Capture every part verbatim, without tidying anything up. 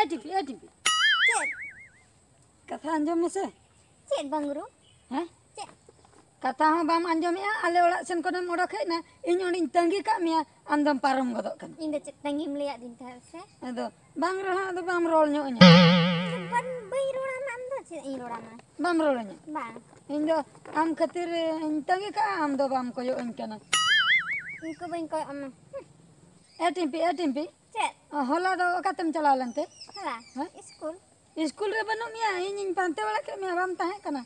ᱮ ᱴᱤᱯᱤ, ᱮ ᱴᱤᱯᱤ᱾ ᱪᱮᱫ? ᱠᱟᱛᱷᱟ ᱟᱸᱡᱚᱢ ᱢᱮᱥᱮ᱾ ᱪᱮᱫ ᱵᱟᱝᱨᱩ? ᱦᱮᱸ? ᱪᱮᱫ? ᱠᱟᱛᱷᱟ ᱦᱚᱸ ᱵᱟᱢ ᱟᱸᱡᱚᱢᱮᱜᱼᱟ, ᱟᱞᱮ ᱚᱲᱟᱜ ᱥᱮᱱ ᱠᱷᱚᱱᱮᱢ ᱚᱰᱚᱠ ᱦᱮᱡ ᱮᱱᱟ, ᱤᱧ ᱚᱸᱰᱮᱧ ᱛᱟᱺᱜᱤ ᱠᱟᱜ ᱢᱮᱭᱟ, ᱟᱢ ᱫᱚᱢ ᱯᱟᱨᱚᱢ ᱜᱚᱫᱚᱜ ᱠᱟᱱᱟ᱾ ᱤᱧ ᱫᱚ ᱪᱮᱫ ᱛᱟᱺᱜᱤᱢ ᱞᱟᱹᱭᱟᱫᱤᱧ ᱛᱟᱦᱮᱸᱫ ᱥᱮ? ᱟᱫᱚ ᱵᱟᱝ ᱨᱮᱦᱚᱸ ᱟᱫᱚ ᱵᱟᱢ ᱨᱚᱲ ᱧᱚᱜ ᱟᱹᱧᱟ᱾ ᱤᱧ ᱫᱚ ᱵᱟᱹᱧ, ᱵᱟᱹᱧ ᱨᱚᱲᱟᱢᱟ, ᱟᱢ ᱫᱚ ᱪᱮᱫ ᱤᱧ ᱨᱚᱲᱟᱢᱟ? ᱵᱟᱢ ᱨᱚᱲ ᱟᱹᱧᱟ? ᱵᱟᱝ᱾ ᱤᱧ ᱫᱚ ᱟᱢ ᱠᱷᱟᱹᱛᱤᱨ ᱤᱧ ᱛᱟᱺᱜᱤ ᱠᱟᱜᱼᱟ, ᱟᱢ ᱫᱚ ᱵᱟᱢ ᱠᱚᱭᱚᱜ ᱟᱹᱧ ᱠᱟᱱᱟ᱾ ᱤᱧ ᱠᱚ ᱵᱟᱹᱧ ᱠᱚᱭᱚᱜ ᱟᱢᱟ᱾ ᱦᱩᱸ᱾ ᱮ ᱴᱤᱢᱯᱤ, ᱮ ᱴᱤᱢᱯᱤ᱾ ᱪᱮᱫ? ᱦᱚᱞᱟ ᱫᱚ ᱚᱠᱟᱛᱮᱢ ᱪᱟᱞᱟᱣ ᱞᱮᱱ ᱛᱮ? ᱦᱚᱞᱟ? ᱦᱮᱸ? ᱤᱥᱠᱩᱞ᱾ ᱤᱥᱠᱩᱞ ᱨᱮ ᱵᱟᱹᱱᱩᱜ ᱢᱮᱭᱟ, ᱤᱧᱤᱧ ᱯᱟᱱᱛᱮ ᱵᱟᱲᱟ ᱠᱮᱫ ᱢᱮᱭᱟ, ᱵᱟᱢ ᱛᱟᱦᱮᱸ ᱠᱟᱱᱟ᱾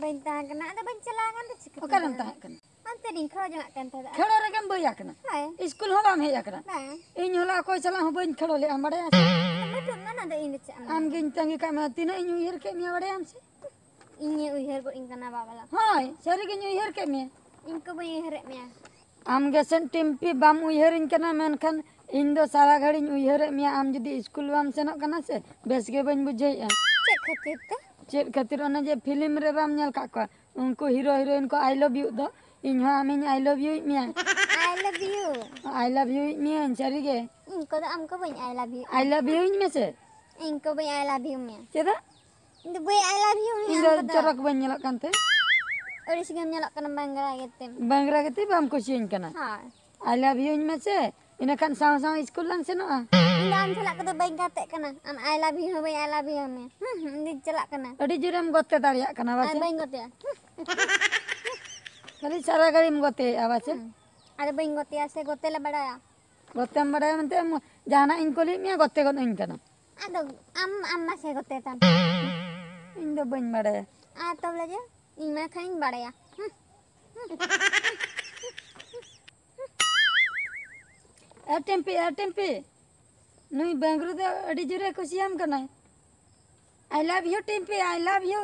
ᱵᱟᱹᱧ ᱛᱟᱦᱮᱸ ᱠᱟᱱᱟ, ᱟᱫᱚ ᱵᱟᱹᱧ ᱪᱟᱞᱟᱣ ᱠᱟᱱ ᱫᱚ ᱪᱤᱠᱟᱹᱛᱮ ᱚᱠᱟᱨᱮᱢ ᱪᱟᱞᱟᱣ? ᱛᱟᱦᱮᱸ ᱠᱟᱱᱟ? ᱚᱱᱛᱮ ᱨᱤᱧ ᱠᱷᱮᱞᱳ ᱡᱚᱝᱟᱜ ᱠᱟᱱ ᱛᱟᱦᱮᱸᱫ᱾ ᱠᱷᱮᱞᱳ ᱨᱮᱜᱮᱢ ᱵᱟᱹᱭ ᱟᱠᱟᱱᱟ? ᱦᱳᱭ᱾ ᱤᱥᱠᱩᱞ ᱦᱚᱸ ᱵᱟᱢ ᱦᱮᱡ ᱟᱠᱟᱱᱟ? ᱵᱟᱝ᱾ ᱤᱧ ᱦᱚᱞᱟ ᱚᱠᱚᱭ ᱥᱟᱞᱟᱜ ᱦᱚᱸ ᱵᱟᱹᱧ ᱠᱷᱮᱞᱳ ᱞᱮᱫᱼᱟ, ᱵᱟᱲᱟᱭᱟ ᱥᱮ? ᱟᱫᱚ ᱵᱟᱹᱴᱩᱵ ᱢᱮᱱᱟ ᱫᱚ ᱤᱧ ᱫᱚ ᱪᱮᱫ ᱮᱢ ᱟᱢ ᱜᱤᱧ ᱛᱟᱺᱜᱤ ᱠᱟᱜ ᱢᱮᱭᱟ, ᱛᱤᱱᱟᱹᱜ ᱤᱧ ᱩᱭᱦᱟᱹᱨ ᱠᱮᱫ ᱢᱮᱭᱟ, ᱵᱟᱲᱟᱭᱟᱢ ᱥᱮ? ᱤᱧᱮ ᱩᱭᱦᱟᱹᱨ ᱜᱚᱫ ᱤᱧ ᱠᱟᱱᱟ ᱵᱟᱵᱟᱞᱟ᱾ ᱦᱳᱭ, ᱥᱟᱹᱨᱤᱜᱤᱧ ᱩᱭᱦᱟᱹᱨ ᱠᱮᱫ ᱢᱮᱭᱟ᱾ ᱤᱧ ᱠᱚ ᱵᱟᱹᱧ ᱩᱭᱦᱟᱹᱨᱮᱫ ᱢᱮᱭᱟ᱾ ᱟᱢ ᱜᱮᱥᱮ ᱴᱤᱢᱯᱤ ᱵᱟᱢ ᱩᱭᱦᱟᱹᱨᱤᱧ ᱠᱟᱱᱟ, ᱢᱮᱱᱠᱷᱟᱱ ᱤᱧ ᱫᱚ ᱥᱟᱨᱟ ᱜᱷᱟᱹᱲᱤᱧ ᱩᱭᱦᱟᱹᱨᱮᱫ ᱢᱮᱭᱟ᱾ ᱟᱢ ᱡᱩᱫᱤ ᱤᱥᱠᱩᱞ ᱵᱟᱢ ᱥᱮᱱᱚᱜ ᱠᱟᱱᱟ ᱥᱮ, ᱵᱮᱥ ᱜᱮ ᱵᱟᱹᱧ ᱵᱩᱡᱷᱟᱹᱣᱮᱫᱼᱟ᱾ ᱪᱮᱫ ᱠᱷᱟᱹᱛᱤᱨ ᱛᱮ? ᱪᱮᱫ ᱠᱷᱟᱹᱛᱤᱨ? ᱚᱱᱮ ᱡᱮ ᱯᱷᱤᱞᱢ ᱨᱮ ᱵᱟᱢ ᱧᱮᱞ ᱠᱟᱜ ᱠᱚᱣᱟ, ᱩᱱᱠᱩ ᱦᱤᱨᱳ ᱦᱤᱨᱳᱭᱤᱱ ᱠᱚ "I love you" ᱫᱚ, ᱤᱧ ᱦᱚᱸ ᱟᱢᱤᱧ "I love you" ᱭᱮᱫ ᱢᱮᱭᱟ᱾ I love you. I love you ᱭᱮᱫ ᱢᱮᱭᱟᱹᱧ, ᱥᱟᱹᱨᱤ ᱜᱮ᱾ ᱤᱧ ᱠᱚᱫᱚ ᱟᱢ ᱠᱚ ᱵᱟᱹᱧ "I love you". "I love you" ᱭᱟᱹᱧ ᱢᱮᱥᱮ᱾ ᱤᱧ ᱠᱚ ᱵᱟᱹᱧ "I love you" ᱢᱮᱭᱟ᱾ ᱪᱮᱫᱟᱜ? ᱤᱧ ᱫᱚ ᱵᱟᱹᱧ "I love you" ᱢᱮᱭᱟ ᱤᱧ ᱫᱚ ᱟᱢ ᱠᱚᱫᱚ᱾ ᱪᱚᱨᱚᱠ ᱵᱟᱹᱧ ᱧᱮᱞᱚᱜ ᱠᱟᱱ ᱛᱮ? ᱟᱹᱲᱤᱥ ᱜᱮᱢ ᱧᱮᱞᱚᱜ ᱠᱟᱱᱟ, ᱵᱟᱝᱜᱽᱲᱟ ᱜᱮᱛᱮᱢ᱾ ᱵᱟᱝᱜᱽᱲᱟ ᱜᱮᱛᱮ ᱵᱟᱢ ᱠᱩᱥᱤᱭᱟᱹᱧ ᱠᱟᱱᱟ? ᱦᱳᱭ᱾ "I love you" ᱭᱟᱹᱧ ᱢᱮᱥᱮ, ᱤᱱᱟᱹ ᱠᱷᱟᱱ ᱥᱟᱶ ᱥᱟᱶ ᱤᱥᱠᱩᱞ ᱞᱟᱝ ᱥᱮᱱᱚᱜᱼᱟ᱾ ᱤᱧ ᱫᱚ ᱟᱢ ᱥᱟᱞᱟᱜ ᱠᱚᱫᱚ ᱵᱟᱹᱧ ᱜᱟᱛᱮᱜ ᱠᱟᱱᱟ᱾ ᱟᱢ "I love you" ᱦᱚᱸ ᱵᱟᱹᱧ "I love you" ᱢᱮᱭᱟ᱾ ᱦᱩᱸ, ᱦᱩᱸ, ᱤᱧ ᱫᱚᱧ ᱪᱟᱞᱟᱜ ᱠᱟᱱᱟ᱾ ᱟᱹᱰᱤ ᱡᱳᱨᱮᱢ ᱜᱚᱛᱮ ᱫᱟᱲᱮᱭᱟᱜ ᱠᱟᱱᱟ, ᱟᱨ ᱵᱟᱪᱮ? ᱵᱟᱹᱧ ᱜᱚᱛᱮᱜᱼᱟ᱾ ᱦᱩᱸ᱾ ᱠᱷᱟᱹᱞᱤ ᱥᱟᱨᱟ ᱜᱷᱟᱹᱲᱤᱢ ᱜᱚᱛᱮᱭᱮᱫᱼᱟ, ᱵᱟᱪᱮ? ᱦᱩᱸ᱾ ᱟᱫᱚ ᱵᱟᱹᱧ ᱜᱚᱛᱮᱭᱟ ᱥᱮ, ᱜᱚᱛᱮ ᱞᱮ ᱵᱟᱲᱟᱭᱟ᱾ ᱜᱚᱛᱮᱢ ᱵᱟᱲᱟᱭᱟ ᱢᱮᱱᱛᱮ ᱟᱢ ᱡᱟᱦᱟᱱᱟᱜ ᱤᱧ ᱠᱩᱞᱤᱭᱮᱫ ᱢᱮᱭᱟ, ᱜᱚᱛᱮ ᱜᱚᱫ ᱟᱹᱧ ᱠᱟᱱᱟ᱾ ᱟᱫᱚ ᱟᱢ, ᱟᱢ ᱢᱟᱥᱮ ᱜᱚᱛᱮ ᱛᱟᱢ᱾ ᱤᱧ ᱫᱚ ᱵᱟᱹᱧ ᱵᱟᱲᱟᱭᱟ᱾ ᱟᱨ ᱛᱚᱵᱮ ᱡᱮ ᱤᱧ ᱢᱟ ᱠᱷᱟᱱᱤᱧ ᱵᱟᱲᱟᱭᱟ᱾ ᱦᱩᱸ᱾ ᱮ ᱴᱤᱢᱯᱤ, ᱮ ᱴᱤᱢᱯᱤ, ᱱᱩᱭ ᱵᱟᱝᱨᱩ ᱫᱚ ᱟᱹᱰᱤ ᱡᱳᱨᱮ ᱠᱩᱥᱤᱭᱟᱢ ᱠᱟᱱᱟᱭ᱾ "I love you, ᱴᱤᱢᱯᱤ, I love you."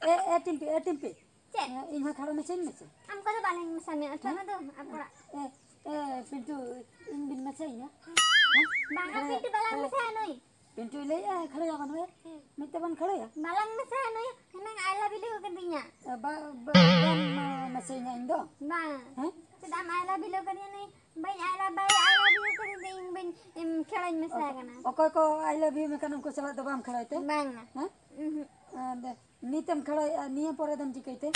ᱮ, ᱮ ᱴᱤᱢᱯᱤ, ᱮ ᱴᱤᱢᱯᱤ᱾ ᱪᱮᱫ? ᱮ, ᱤᱧ ᱦᱚᱸ ᱛᱷᱚᱲᱟ ᱢᱮᱥᱟᱧ ᱢᱮᱥᱮ᱾ ᱟᱢ ᱠᱚᱫᱚ ᱵᱟᱞᱮ ᱢᱮᱥᱟ ᱢᱮᱭᱟ, ᱚᱪᱚᱜ ᱢᱮ ᱫᱩ, ᱟᱵᱚ ᱚᱲᱟᱜ᱾ ᱮ, ᱮ, ᱛᱚ, ᱤᱧ ᱵᱤᱱ ᱢᱮᱥᱟᱭᱤᱧᱟ? ᱵᱟᱝᱟ, ᱯᱤᱱᱴᱩ ᱵᱟᱞᱟᱝ ᱢᱮᱥᱟᱭᱟ ᱱᱩᱭ᱾ ᱯᱤᱱᱴᱩᱭ ᱞᱟᱹᱭᱮᱜᱼᱟ ᱠᱷᱟᱹᱲᱟᱹᱭᱟ ᱵᱚᱱ ᱵᱮ? ᱦᱮᱸ᱾ ᱢᱤᱫ ᱛᱮᱵᱚᱱ ᱠᱷᱟᱹᱲᱟᱹᱭᱟ? ᱵᱟᱞᱟᱝ ᱢᱮᱥᱟᱭᱟ ᱱᱩᱭ, ᱦᱮᱱᱟᱝ I love you ᱞᱟᱹᱭ ᱠᱟᱫᱤᱧᱟ᱾ ᱮ, ᱵᱟ-, ᱵᱟ-, ᱵᱟᱢ, ᱮ, ᱢᱮᱥᱟᱭᱤᱧᱟ ᱤᱧ ᱫᱚ? ᱵᱟᱝ᱾ ᱦᱮᱸ? ᱪᱮᱫᱟᱜ ᱮᱢ I love you ᱞᱟᱹᱭ ᱠᱟᱫᱤᱧᱟ ᱱᱩᱭ? ᱵᱟᱹᱧ I love, bye I love you ᱠᱟᱫᱤᱧ ᱛᱮ ᱤᱧ ᱵᱟᱹᱧ, ᱮᱢ, ᱠᱷᱟᱹᱲᱟᱹᱧ ᱢᱮᱥᱟᱭ ᱠᱟᱱᱟ᱾ ᱚᱠᱚᱭ ᱠᱚ I love you ᱢᱮᱠᱷᱟᱱ ᱩᱱᱠᱩ ᱥᱟᱞᱟᱜ ᱫᱚ ᱵᱟᱢ ᱠᱷᱟᱹᱲᱟᱹᱭ ᱛᱮ? ᱵᱟᱝᱟ᱾ ᱦᱮᱸ? ᱩᱦᱩᱸ᱾ ᱟᱨ ᱱᱤᱛᱮᱢ ᱠᱷᱟᱹᱲᱟᱹᱭᱮᱜᱼᱟ, ᱱᱤᱭᱟᱹ ᱯᱚᱨᱮ ᱫᱚᱢ ᱪᱤᱠᱟᱹᱭ ᱛᱮ?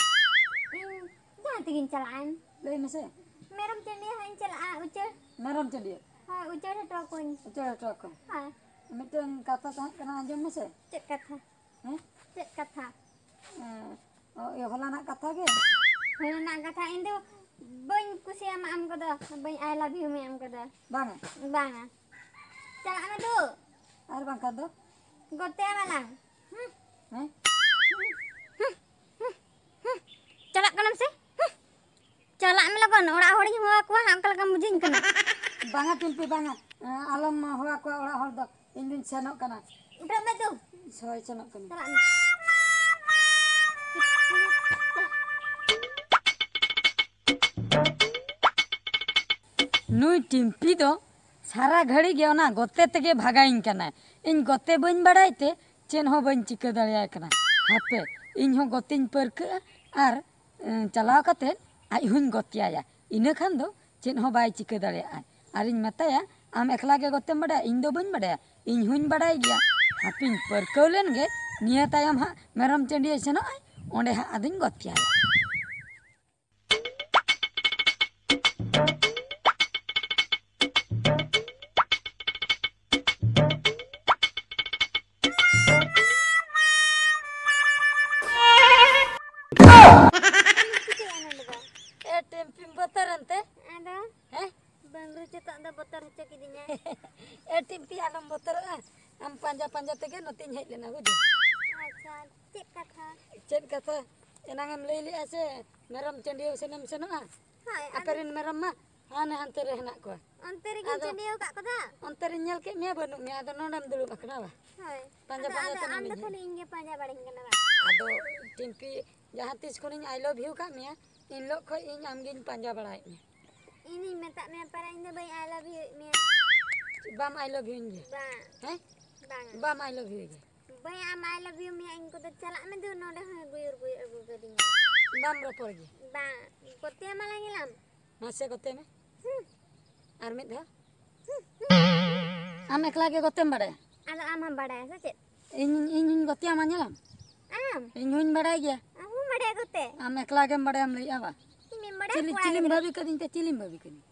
ᱤᱧ ᱡᱟᱦᱟᱸ ᱛᱮᱜᱤᱧ ᱪᱟᱞᱟᱜᱼᱟ᱾ ᱞᱟᱹᱭ ᱢᱮᱥᱮ᱾ ᱢᱮᱨᱚᱢ ᱪᱟᱹᱰᱤᱭᱟᱹ ᱦᱟᱸᱜ ᱤᱧ ᱪᱟᱞᱟᱜᱼᱟ, ᱩᱪᱟᱹᱲ᱾ ᱢᱮᱨᱚᱢ ᱪᱟᱹᱰᱤᱭᱟᱹ? ᱦᱳᱭ, ᱩᱪᱟᱹᱲ ᱦᱚᱴᱚ ᱟᱠᱚᱣᱟᱹᱧ᱾ ᱩᱪᱟᱹᱲ ᱦᱚᱴᱚ ᱟᱠᱚ᱾ ᱦᱳᱭ᱾ ᱢᱤᱫᱴᱟᱝ ᱠᱟᱛᱷᱟ ᱛᱟᱦᱮᱸ ᱠᱟᱱᱟ, ᱟᱸᱡᱚᱢ ᱢᱮᱥᱮ᱾ ᱪᱮᱫ ᱠᱟᱛᱷᱟ? ᱦᱮᱸ? ᱪᱮᱫ ᱠᱟᱛᱷᱟ? ᱮᱸ, ᱚ, ᱤᱭᱟᱹ, ᱦᱚᱞᱟᱱᱟᱜ ᱠᱟᱛᱷᱟ ᱜᱮ? ᱦᱚᱞᱟᱱᱟᱜ ᱠᱟᱛᱷᱟ, ᱤᱧ ᱫᱚ ᱵᱟᱹᱧ ᱠᱩᱥᱤᱭᱟᱢᱟ ᱟᱢ ᱠᱚᱫᱚ, ᱵᱟᱹᱧ I love you ᱢᱮ ᱟᱢ ᱠᱚᱫᱚ᱾ ᱵᱟᱝᱟ? ᱵᱟᱝᱟ᱾ ᱪᱟᱞᱟᱜ ᱢᱮ ᱫᱩ᱾ ᱟᱨ ᱵᱟᱝᱠᱷᱟᱱ ᱫᱚ? ᱜᱚᱛᱮ ᱟᱢᱟᱞᱟᱝ᱾ ᱦᱩᱸ᱾ ᱦᱮᱸ? ᱦᱩᱸ, ᱦᱩᱸ, ᱦᱩᱸ᱾ ᱪᱟᱞᱟᱜ ᱠᱟᱱᱟᱢ ᱥᱮ? ᱦᱩᱸ᱾ ᱪᱟᱞᱟᱜ ᱢᱮ ᱞᱚᱜᱚᱱ, ᱚᱲᱟᱜ ᱦᱚᱲᱤᱧ ᱦᱚᱦᱚ ᱟᱠᱚᱣᱟ ᱦᱟᱸᱜ, ᱚᱠᱟ ᱞᱮᱠᱟᱢ ᱵᱩᱡᱷᱟᱹᱧ ᱠᱟᱱᱟ? ᱵᱟᱝᱟ ᱴᱤᱢᱯᱤ, ᱵᱟᱝᱟ᱾ ᱟᱞᱚᱢ ᱦᱚᱦᱚ ᱟᱠᱚᱣᱟ ᱚᱲᱟᱜ ᱦᱚᱲ ᱫᱚ᱾ ᱤᱧ ᱫᱩᱧ ᱥᱮᱱᱚᱜ ᱠᱟᱱᱟ᱾ ᱩᱰᱟᱹᱜ ᱢᱮ ᱫᱩ᱾ ᱦᱳᱭ, ᱥᱮᱱᱚᱜ ᱠᱟᱹᱱᱟᱹᱧ᱾ ᱪᱟᱞᱟᱜ ᱢᱮ᱾ ᱱᱩᱭ ᱴᱤᱢᱯᱤ ᱫᱚ ᱥᱟᱨᱟ ᱜᱷᱟᱹᱲᱤ ᱜᱮ ᱚᱱᱟ ᱜᱚᱛᱮ ᱛᱮᱜᱮ ᱵᱷᱟᱜᱟᱭᱤᱧ ᱠᱟᱱᱟᱭ᱾ ᱤᱧ ᱜᱚᱛᱮ ᱵᱟᱹᱧ ᱵᱟᱲᱟᱭ ᱛᱮ ᱪᱮᱫ ᱦᱚᱸ ᱵᱟᱹᱧ ᱪᱤᱠᱟᱹ ᱫᱟᱲᱮᱭᱟᱭ ᱠᱟᱱᱟ᱾ ᱦᱟᱯᱮ, ᱤᱧ ᱦᱚᱸ ᱜᱚᱛᱮᱧ ᱯᱟᱹᱨᱠᱟᱹᱜᱼᱟ ᱟᱨ, ᱮᱸ, ᱪᱟᱞᱟᱣ ᱠᱟᱛᱮ ᱟᱡ ᱦᱚᱸᱧ ᱜᱚᱛᱮᱭᱟᱭᱟ᱾ ᱤᱱᱟᱹ ᱠᱷᱟᱱ ᱫᱚ ᱪᱮᱫ ᱦᱚᱸ ᱵᱟᱭ ᱪᱤᱠᱟᱹ ᱫᱟᱲᱮᱭᱟᱜᱼᱟ᱾ ᱟᱨᱤᱧ ᱢᱮᱛᱟᱭᱟ, "ᱟᱢ ᱮᱠᱞᱟ ᱜᱮ ᱜᱚᱛᱮᱢ ᱵᱟᱰᱟᱭᱟ? ᱤᱧ ᱫᱚ ᱵᱟᱹᱧ ᱵᱟᱰᱟᱭᱟ, ᱤᱧ ᱦᱚᱸᱧ ᱵᱟᱰᱟᱭ ᱜᱮᱭᱟ᱾ ᱦᱟᱯᱮᱧ ᱯᱟᱹᱨᱠᱟᱹᱣ ᱞᱮᱱ ᱜᱮ, ᱱᱤᱭᱟᱹ ᱛᱟᱭᱚᱢ ᱦᱟᱸᱜ ᱢᱮᱨᱚᱢ ᱪᱟᱹᱰᱤᱭᱟᱹᱭ ᱥᱮᱱᱚᱜᱼᱟᱭ, ᱚᱸᱰᱮ ᱦᱟᱸᱜ ᱟᱫᱚᱧ ᱜᱚᱛᱮᱭᱟᱭᱟ᱾" ᱪᱤᱠᱟᱹᱭᱟ ᱱᱚᱰᱮ ᱫᱚ? ᱮ, ᱴᱤᱢᱯᱤᱢ ᱵᱚᱛᱚᱨᱮᱱ ᱛᱮ? ᱟᱫᱚ? ᱦᱮᱸ? ᱵᱟᱹᱝᱨᱤ ᱪᱮᱛᱟᱜ ᱫᱚ ᱵᱚᱛᱚᱨ ᱦᱚᱪᱚ ᱠᱤᱫᱤᱧᱟᱭ᱾ ᱮ, ᱴᱤᱢᱯᱤ, ᱟᱞᱚᱢ ᱵᱚᱛᱚᱨᱚᱜᱼᱟ᱾ ᱟᱢ ᱯᱟᱸᱡᱟ ᱯᱟᱸᱡᱟ ᱛᱮᱜᱮ ᱱᱚᱛᱮᱧ ᱦᱮᱡ ᱞᱮᱱᱟ, ᱵᱩᱡᱷᱟᱹᱣ? ᱟᱪᱪᱷᱟ, ᱪᱮᱫ ᱠᱟᱛᱷᱟ? ᱪᱮᱫ ᱠᱟᱛᱷᱟ? ᱮᱱᱟᱝ ᱮᱢ ᱞᱟᱹᱭ ᱞᱮᱜᱼᱟ ᱥᱮ ᱢᱮᱨᱚᱢ ᱪᱟᱹᱰᱤᱭᱟᱹ ᱥᱮᱱᱮᱢ ᱥᱮᱱᱚᱜᱼᱟ? ᱦᱳᱭ, ᱟᱯᱮ ᱟᱫᱚ ᱨᱮᱱ ᱢᱮᱨᱚᱢ ᱢᱟ ᱦᱟᱱᱮ ᱦᱟᱱᱛᱮ ᱨᱮ ᱦᱮᱱᱟᱜ ᱠᱚᱣᱟ᱾ ᱚᱱᱛᱮ ᱨᱮᱜᱮᱧ ᱟᱫᱚ ᱪᱟᱹᱰᱤᱭᱟᱹᱣ ᱟᱠᱟᱫ ᱠᱚᱫᱚ᱾ ᱚᱱᱛᱮ ᱨᱤᱧ ᱧᱮᱞ ᱠᱮᱫ ᱢᱮᱭᱟ, ᱵᱟᱹᱱᱩᱜ ᱢᱮᱭᱟ, ᱟᱫᱚ ᱱᱚᱰᱮᱢ ᱫᱩᱲᱩᱵ ᱟᱠᱟᱱᱟ ᱵᱟ? ᱦᱳᱭ᱾ ᱯᱟᱸᱡᱟ ᱟᱫᱚ, ᱯᱟᱸᱡᱟ ᱟᱫᱚ ᱛᱮ ᱟᱢ ᱫᱚ ᱱᱚᱰᱮᱧ ᱠᱷᱟᱹᱞᱤ ᱦᱮᱡ ᱤᱧ ᱜᱮ ᱯᱟᱸᱡᱟ ᱵᱟᱲᱟᱧ ᱠᱟᱱᱟ ᱵᱟ? ᱟᱫᱚ ᱴᱤᱢᱯᱤ, ᱡᱟᱦᱟᱸ ᱛᱤᱥ ᱠᱷᱚᱱᱤᱧ I love you ᱠᱟᱜ ᱢᱮᱭᱟ, ᱤᱱ ᱦᱤᱞᱳᱜ ᱠᱷᱚᱡ ᱤᱧ ᱟᱢᱜᱤᱧ ᱯᱟᱸᱡᱟ ᱵᱟᱲᱟᱭᱮᱫ ᱢᱮᱭᱟ᱾ ᱤᱧᱤᱧ ᱢᱮᱛᱟᱜ ᱢᱮ ᱯᱟᱨᱟ, ᱤᱧ ᱫᱚ ᱵᱟᱹᱧ I love you ᱮᱫ ᱢᱮᱭᱟ᱾ ᱵᱟᱢ I love you ᱤᱧ ᱜᱮ? ᱵᱟᱝ᱾ ᱦᱮᱸ? ᱵᱟᱝ᱾ ᱵᱟᱢ I love you ᱜᱮ? ᱵᱟᱹᱧ ᱟᱢ I love you ᱢᱮᱭᱟ ᱤᱧ ᱠᱚᱫᱚ᱾ ᱪᱟᱞᱟᱜ ᱢᱮ ᱫᱩ, ᱱᱚᱰᱮ ᱦᱚᱸ ᱜᱩᱭᱩᱨ ᱜᱩᱭᱩᱨ ᱟᱹᱜᱩ ᱠᱟᱹᱫᱤᱧᱟ᱾ ᱵᱟᱢ ᱨᱚᱯᱚᱲ ᱜᱮ? ᱵᱟᱝ᱾ ᱠᱚᱛᱮ ᱢᱟ ᱞᱟᱝ ᱧᱮᱞᱟᱢ᱾ ᱢᱟᱥᱮ ᱜᱚᱛᱮ ᱢᱮ᱾ ᱦᱩᱸ᱾ ᱟᱨ ᱢᱤᱫ ᱫᱷᱟᱣ᱾ ᱦᱩᱸ, ᱦᱩᱸ᱾ ᱟᱢ ᱮᱠᱞᱟ ᱜᱮ ᱜᱚᱛᱮᱢ ᱵᱟᱲᱟᱭᱟ? ᱟᱫᱚ ᱟᱢ ᱦᱚᱸᱢ ᱵᱟᱲᱟᱭᱟ ᱥᱮ ᱪᱮᱫ? ᱤᱧ, ᱤᱧ ᱦᱚᱸᱧ ᱜᱚᱛᱮᱭᱟ, ᱢᱟ ᱧᱮᱞᱟᱢ᱾ ᱟᱢ? ᱤᱧ ᱦᱚᱸᱧ ᱵᱟᱲᱟᱭ ᱜᱮᱭᱟ᱾ ᱟᱢ ᱦᱚᱸᱢ ᱵᱟᱲᱟᱭᱟ ᱜᱚᱛᱮ? ᱟᱢ ᱮᱠᱞᱟ ᱜᱮᱢ ᱵᱟᱲᱟᱭᱟᱢ ᱞᱟᱹᱭᱮᱜᱼᱟ ᱵᱟ? ᱤᱧ ᱢᱤᱧ ᱵᱟᱲᱟᱭᱟ ᱪᱤᱞᱤ, ᱠᱚᱲᱟ ᱪᱤᱞᱤᱢ ᱜᱤᱫᱽᱨᱟᱹ᱾ ᱵᱷᱟᱹᱵᱤ ᱠᱟᱹᱫᱤᱧ ᱛᱮ, ᱪᱤᱞᱤᱢ ᱵᱷᱟᱹᱵᱤ ᱠᱟᱹᱫᱤᱧ?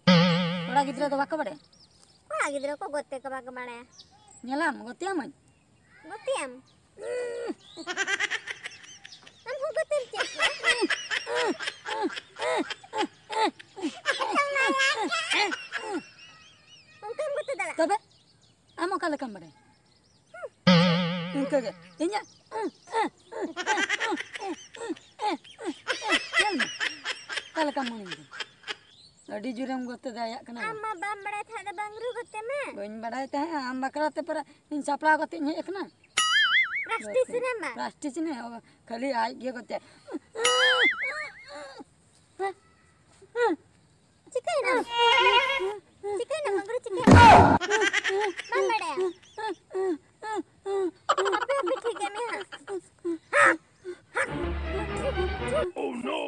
ᱠᱚᱲᱟ ᱜᱤᱫᱽᱨᱟᱹ ᱫᱚ ᱵᱟᱠᱚ ᱵᱟᱲᱟᱭᱟ? ᱠᱚᱲᱟ ᱜᱤᱫᱽᱨᱟᱹ ᱠᱚ ᱜᱚᱛᱮ ᱠᱚ ᱵᱟᱠᱚ ᱵᱟᱲᱟᱭᱟ᱾ ᱧᱮᱞᱟᱢ, ᱜᱚᱛᱮᱭᱟᱢᱟᱹᱧ᱾ ᱜᱚᱛᱮᱭᱟᱢ? ᱟᱢ ᱦᱚᱸ ᱜᱚᱛᱮᱢ ᱪᱮᱫ ᱠᱚᱣᱟ? ᱚᱱᱠᱟᱢ ᱜᱚᱛᱮ ᱫᱟᱲᱮᱭᱟᱜᱼᱟ? ᱛᱚᱵᱮ ᱟᱢ ᱚᱠᱟ ᱞᱮᱠᱟᱢ ᱵᱟᱲᱟᱭᱟ? ᱤᱱᱠᱟᱹ ᱜᱮ᱾ ᱤᱧᱟᱹᱜ ᱧᱮᱞ ᱢᱮ᱾ ᱚᱠᱟ ᱞᱮᱠᱟᱢ ᱢᱚᱱᱮ ᱠᱮᱫᱟ? ᱟᱹᱰᱤ ᱡᱳᱨᱮᱢ ᱜᱚᱛᱮ ᱫᱟᱲᱮᱭᱟᱜ ᱠᱟᱱᱟ᱾ ᱟᱢ ᱢᱟ ᱵᱟᱢ ᱵᱟᱲᱟᱭ ᱛᱟᱦᱮᱸᱫ ᱫᱚ ᱵᱟᱝᱨᱩ ᱜᱚᱛᱮ ᱢᱟ᱾ ᱵᱟᱹᱧ ᱵᱟᱲᱟᱭ ᱛᱟᱦᱮᱸᱫ, ᱟᱢ ᱵᱟᱠᱷᱨᱟ ᱛᱮ ᱯᱟᱨᱟ ᱤᱧ ᱥᱟᱯᱲᱟᱣ ᱠᱟᱛᱮ ᱤᱧ ᱦᱮᱡ ᱟᱠᱟᱱᱟ᱾ ᱯᱨᱮᱠᱴᱤᱥ ᱨᱮ ᱢᱟ᱾ ᱯᱨᱮᱠᱴᱤᱥ ᱢᱮ, ᱠᱷᱟᱹᱞᱤ ᱟᱡ ᱜᱮ ᱜᱚᱛᱮ᱾ ᱪᱤᱠᱟᱹᱭᱮᱱᱟᱢ? ᱪᱤᱠᱟᱹᱭᱮᱱᱟᱢ ᱢᱟᱜᱽᱨᱩ, ᱪᱤᱠᱟᱹᱭᱮᱱᱟᱢ? ᱵᱟᱢ ᱵᱟᱲᱟᱭᱟ? ᱦᱟᱯᱮ, ᱦᱟᱯᱮ, ᱴᱷᱤᱠ ᱜᱮᱭᱟ ᱢᱮ ᱦᱟᱸᱜ᱾ Oh no!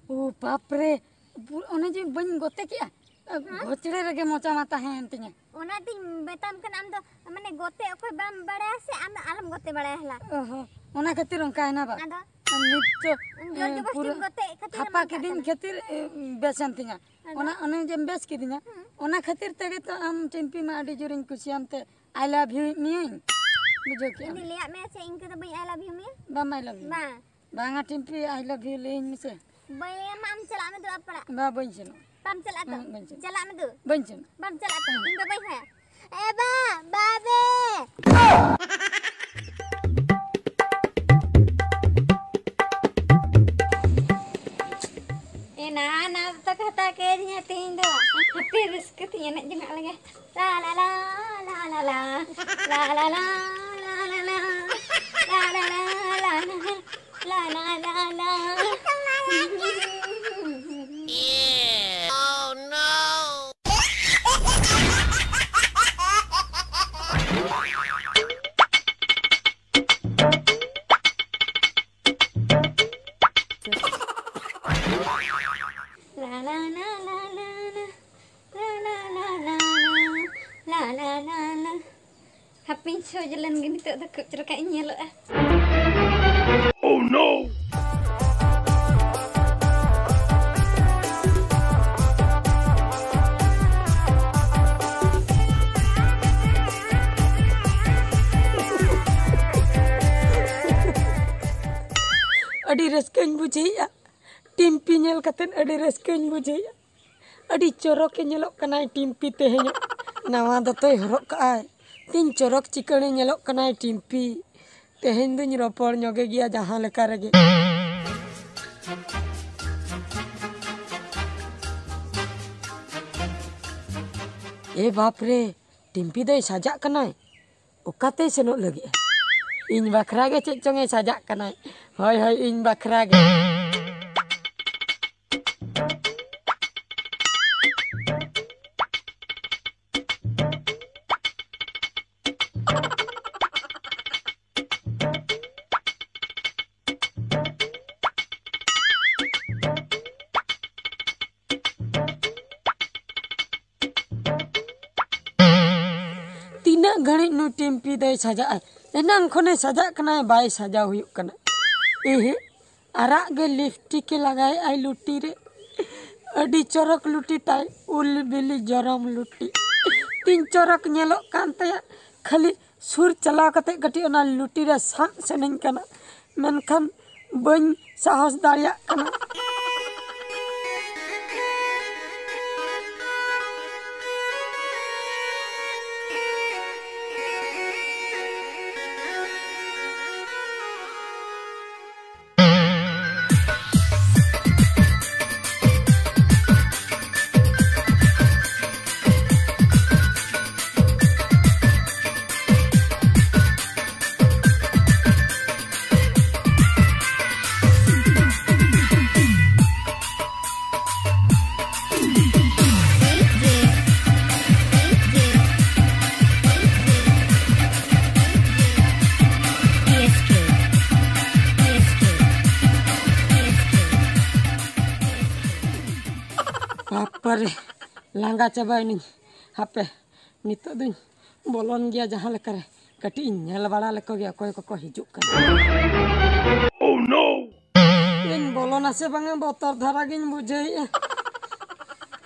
ᱳ ᱵᱟᱯ ᱨᱮ, ᱯᱩ-, ᱚᱱᱮ ᱡᱮ ᱵᱟᱹᱧ ᱜᱚᱛᱮ ᱠᱮᱜᱼᱟ, ᱦᱮᱸ? ᱜᱷᱚᱪᱲᱮ ᱨᱮᱜᱮ ᱢᱚᱪᱟ ᱢᱟ ᱛᱟᱦᱮᱸᱭᱮᱱ ᱛᱤᱧᱟᱹ᱾ ᱚᱱᱟᱛᱤᱧ ᱢᱮᱛᱟᱢ ᱠᱟᱱᱟ, ᱟᱢ ᱫᱚ ᱢᱟᱱᱮ ᱜᱚᱛᱮ ᱚᱠᱚᱭ ᱵᱟᱢ ᱵᱟᱲᱟᱭᱟ ᱥᱮ, ᱟᱢ ᱫᱚ ᱟᱞᱚᱢ ᱜᱚᱛᱮ ᱵᱟᱲᱟᱭᱟ ᱦᱮᱞᱟ᱾ ᱚ ᱦᱚᱸ, ᱚᱱᱟ ᱠᱷᱟᱹᱛᱤᱨ ᱚᱱᱠᱟᱭᱮᱱᱟ ᱵᱟ? ᱟᱫᱚ ᱟᱨ ᱱᱤᱛ ᱫᱚ, ᱡᱳᱨ ᱮ, ᱡᱚᱵᱚᱥᱛᱤᱢ ᱯᱩᱨᱟᱹ ᱜᱚᱛᱮ ᱠᱷᱟᱹᱛᱤᱨ ᱮᱢ ᱛᱷᱟᱯᱟ ᱚᱱᱠᱟᱜ ᱠᱤᱫᱤᱧ ᱠᱟᱱᱟ᱾ ᱠᱷᱟᱹᱛᱤᱨ, ᱮ, ᱵᱮᱥᱮᱱ ᱛᱤᱧᱟ᱾ ᱟᱫᱚ? ᱚᱱᱟ, ᱚᱱᱮ ᱡᱮᱢ ᱵᱮᱥ ᱠᱤᱫᱤᱧᱟ, ᱦᱩᱸ᱾ ᱚᱱᱟ ᱠᱷᱟᱹᱛᱤᱨ ᱛᱮᱜᱮ ᱛᱚ ᱟᱢ ᱴᱤᱢᱯᱤ ᱢᱟ ᱟᱹᱰᱤ ᱡᱳᱨᱤᱧ ᱠᱩᱥᱤᱭᱟᱢ ᱛᱮ I love you ᱢᱤᱭᱟᱹᱧ᱾ ᱵᱩᱡᱷᱟᱹᱣ ᱠᱮᱜᱼᱟᱢ? ᱤᱧ ᱫᱚᱧ ᱞᱟᱹᱭᱟᱫ ᱢᱮᱭᱟ ᱥᱮ, ᱤᱱᱠᱟᱹ ᱫᱚ ᱵᱟᱹᱧ I love you ᱢᱮᱭᱟ᱾ ᱵᱟᱢ I love you? ᱵᱟᱝ᱾ ᱵᱟᱝᱟ ᱴᱤᱢᱯᱤ, I love you ᱞᱟᱹᱭᱟᱹᱧ ᱢᱮᱥᱮ᱾ ᱵᱟᱹᱧ ᱞᱟᱹᱭᱟᱢᱟ, ᱟᱢ ᱪᱟᱞᱟᱜ ᱢᱮ ᱫᱩ ᱟᱯᱲᱟ᱾ ᱵᱟ, ᱵᱟᱹᱧ ᱥᱮᱱᱚᱜᱼᱟ᱾ ᱵᱟᱢ ᱪᱟᱞᱟᱜᱼᱟ ᱛᱚ? ᱩᱦᱩᱸ, ᱵᱟᱹᱧ ᱥᱮᱱᱚᱜᱼᱟ᱾ ᱪᱟᱞᱟᱜ ᱢᱮ ᱫᱩ᱾ ᱵᱟᱹᱧ ᱥᱮᱱᱚᱜᱼᱟ᱾ ᱵᱟᱢ ᱪᱟᱞᱟᱜᱼᱟ ᱛᱚ? ᱩᱦᱩᱸ᱾ ᱤᱧ ᱫᱚ ᱵᱟᱹᱧ ᱦᱚᱭᱟ᱾ ᱮ ᱵᱟ, ᱵᱟᱵᱮ᱾ ᱮ ᱱᱟ, ᱱᱟ ᱫᱚ ᱛᱟᱠᱚ ᱦᱟᱛᱟᱣ ᱠᱮᱫᱤᱧᱟ ᱛᱮᱦᱮᱧ ᱫᱚ᱾ ᱦᱟᱯᱮ ᱨᱟᱹᱥᱠᱟᱹ ᱛᱤᱧ ᱮᱱᱮᱡ ᱡᱚᱝᱟᱜ ᱞᱮᱜᱮ᱾ ᱞᱟ, ᱞᱟ, ᱞᱟ᱾ ᱦᱟᱯᱮᱧ ᱥᱚᱡᱽ ᱞᱮᱱ ᱜᱮ, ᱱᱤᱛᱚᱜ ᱫᱚ ᱠᱷᱩᱵ ᱪᱮᱦᱨᱟ ᱤᱧ ᱧᱮᱞᱚᱜᱼᱟ᱾ Oh no! ᱟᱹᱰᱤ ᱨᱟᱹᱥᱠᱟᱹᱧ ᱵᱩᱡᱷᱟᱹᱣᱮᱫᱼᱟ᱾ ᱴᱤᱢᱯᱤ ᱧᱮᱞ ᱠᱟᱛᱮᱫ ᱟᱹᱰᱤ ᱨᱟᱹᱥᱠᱟᱹᱧ ᱵᱩᱡᱷᱟᱹᱣᱮᱫᱼᱟ᱾ ᱟᱹᱰᱤ ᱪᱚᱨᱚᱠᱮ ᱧᱮᱞᱚᱜ ᱠᱟᱱᱟᱭ ᱴᱤᱢᱯᱤ ᱛᱮᱦᱮᱧᱚᱜ᱾ ᱱᱟᱣᱟ ᱫᱚᱛᱚᱭ ᱦᱚᱨᱚᱜ ᱠᱟᱜᱼᱟᱭ᱾ ᱛᱤᱧ ᱪᱚᱨᱚᱠ ᱪᱤᱠᱟᱹᱲᱮ ᱧᱮᱞᱚᱜ ᱠᱟᱱᱟᱭ ᱴᱤᱢᱯᱤ᱾ ᱛᱮᱦᱮᱧ ᱫᱩᱧ ᱨᱚᱯᱚᱲ ᱧᱚᱜᱮ ᱜᱮᱭᱟ ᱡᱟᱦᱟᱸ ᱞᱮᱠᱟ ᱨᱮᱜᱮ᱾ ᱮ ᱵᱟᱯ ᱨᱮ, ᱴᱤᱢᱯᱤ ᱫᱚᱭ ᱥᱟᱡᱟᱜ ᱠᱟᱱᱟᱭ᱾ ᱚᱠᱟᱛᱮᱭ ᱥᱮᱱᱚᱜ ᱞᱟᱹᱜᱤᱫ? ᱤᱧ ᱵᱟᱠᱷᱨᱟ ᱜᱮ ᱪᱮᱫ ᱪᱚᱝ ᱮ ᱥᱟᱡᱟᱜ ᱠᱟᱱᱟᱭ᱾ ᱦᱳᱭ, ᱦᱳᱭ, ᱤᱧ ᱵᱟᱠᱷᱨᱟ ᱜᱮ᱾ ᱛᱤᱱᱟᱹᱜ ᱜᱷᱟᱹᱲᱤᱡ ᱱᱩᱭ ᱴᱤᱢᱯᱤ ᱫᱚᱭ ᱥᱟᱡᱟᱜᱼᱟᱭ? ᱮᱱᱟᱝ ᱠᱷᱚᱱᱮ ᱥᱟᱡᱟᱜ ᱠᱟᱱᱟᱭ, ᱵᱟᱭ ᱥᱟᱡᱟᱣ ᱦᱩᱭᱩᱜ ᱠᱟᱱᱟ᱾ ᱮᱦᱮ, ᱟᱨᱟᱜ ᱜᱮ ᱞᱤᱯᱥᱴᱤᱠ ᱮ ᱞᱟᱜᱟᱣᱮᱫᱼᱟᱭ ᱞᱩᱴᱤ ᱨᱮ᱾ ᱟᱹᱰᱤ ᱪᱚᱨᱚᱠ ᱞᱩᱴᱤ ᱛᱟᱭ, ᱩᱞ ᱵᱤᱞᱤ ᱡᱚᱨᱚᱢ ᱞᱩᱴᱤ᱾ ᱛᱤᱧ ᱪᱚᱨᱚᱠ ᱧᱮᱞᱚᱜ ᱠᱟᱱ ᱛᱟᱭᱟ᱾ ᱠᱷᱟᱹᱞᱤ ᱥᱩᱨ ᱪᱟᱞᱟᱣ ᱠᱟᱛᱮ ᱠᱟᱹᱴᱤᱡ ᱚᱱᱟ ᱞᱩᱴᱤ ᱨᱮ ᱥᱟᱵ ᱥᱟᱱᱟᱧ ᱠᱟᱱᱟ, ᱢᱮᱱᱠᱷᱟᱱ ᱵᱟᱹᱧ ᱥᱟᱦᱚᱥ ᱫᱟᱲᱮᱭᱟᱜ ᱠᱟᱱᱟ᱾ ᱟᱨᱮ, ᱞᱟᱸᱜᱟ ᱪᱟᱵᱟᱭᱮᱱᱟᱹᱧ᱾ ᱦᱟᱯᱮ, ᱱᱤᱛᱚᱜ ᱫᱚᱧ ᱵᱚᱞᱚᱱ ᱜᱮᱭᱟ ᱡᱟᱦᱟᱸ ᱞᱮᱠᱟᱨᱮ, ᱠᱟᱹᱴᱤᱡ ᱤᱧ ᱧᱮᱞ ᱵᱟᱲᱟ ᱞᱮᱠᱚ ᱜᱮ ᱚᱠᱚᱭ ᱠᱚᱠᱚ ᱦᱤᱡᱩᱜ ᱠᱟᱱᱟ᱾ ᱤᱧ ᱵᱚᱞᱚᱱᱟ ᱥᱮ ᱵᱟᱝᱟ, ᱵᱚᱛᱚᱨ ᱫᱷᱟᱨᱟ ᱜᱤᱧ ᱵᱩᱡᱷᱟᱹᱣᱮᱫᱼᱟ᱾